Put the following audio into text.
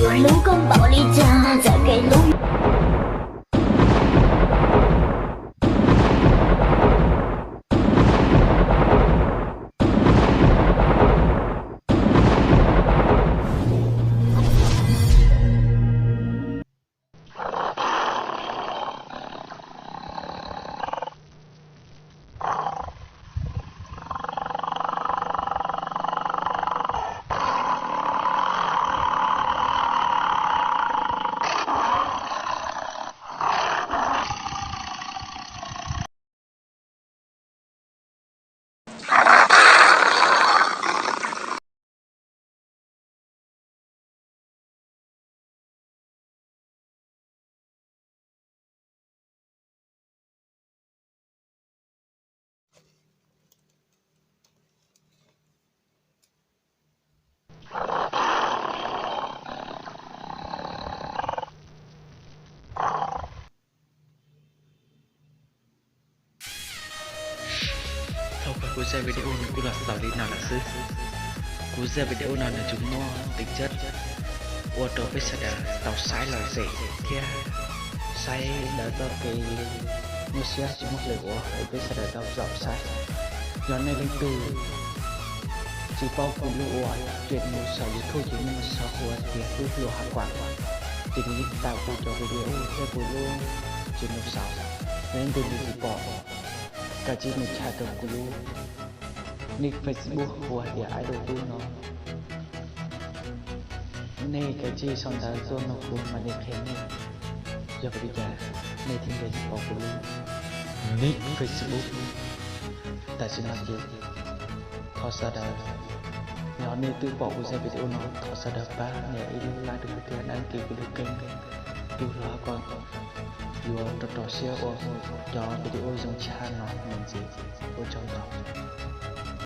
Hlub koj npaum li cas txawm kev hlub. Thaum kawg kuv zaj video no kuj los xaus li no lawm xwb. Kuv zaj video no nws tsuas muaj teem txaj ua rau peb sawv daws tau saib lom zem thiab saib ntawm txoj kev nyuaj siab tsis muaj hwm ua rau peb sawv daws tau zaum saib. Yog nej leej twg tsis paub kuv lub ua, ces mus saum YouTube ces nej mus sau hu tias Tub Hluas Hav Kuam, ces nws yeej tau kuv cov video thiab kuv lub tsis mus saum. Yog leej twg nws tsis pom, kav tsij mus tshaj rau kuv lub nick Facebook hu hais tias Idol Tub no. Nej kav tsij sau ntawv tuaj nug kuv mam li qhia nej. Yog vim li cas nej thiaj li tsis pom kuv lub nick Facebook? Tam sim no ces thov sawv daws, yog nej twb pom kuv zaj video no, thov sawv daws pab nias ib lub like rau kuv thiab đăng ký kuv lub kênh Tub Hluas Hav Kuam, yuav rau rau siab ua cov video zoo tshaj no mus ntxiv. Ua tsaug ntau.